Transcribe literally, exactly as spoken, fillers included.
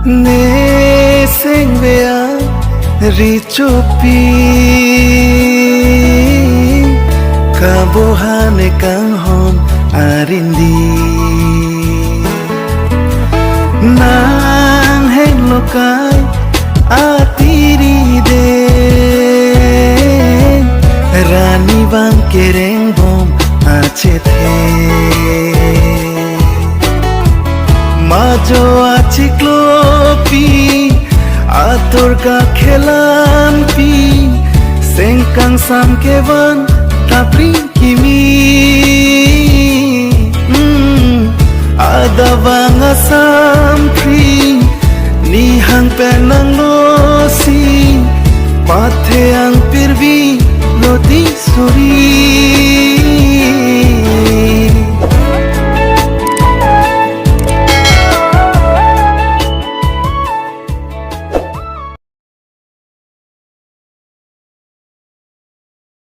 Ne sengve a richopi, kabohan ekanghon arindi. Nang henglo kai atiri de, rani bang kereng bom achethe. Majo achiklopi, atur kakhelanpi, sengkangsam kevan tapri kimi. Mm, adavang asampri, nihang pen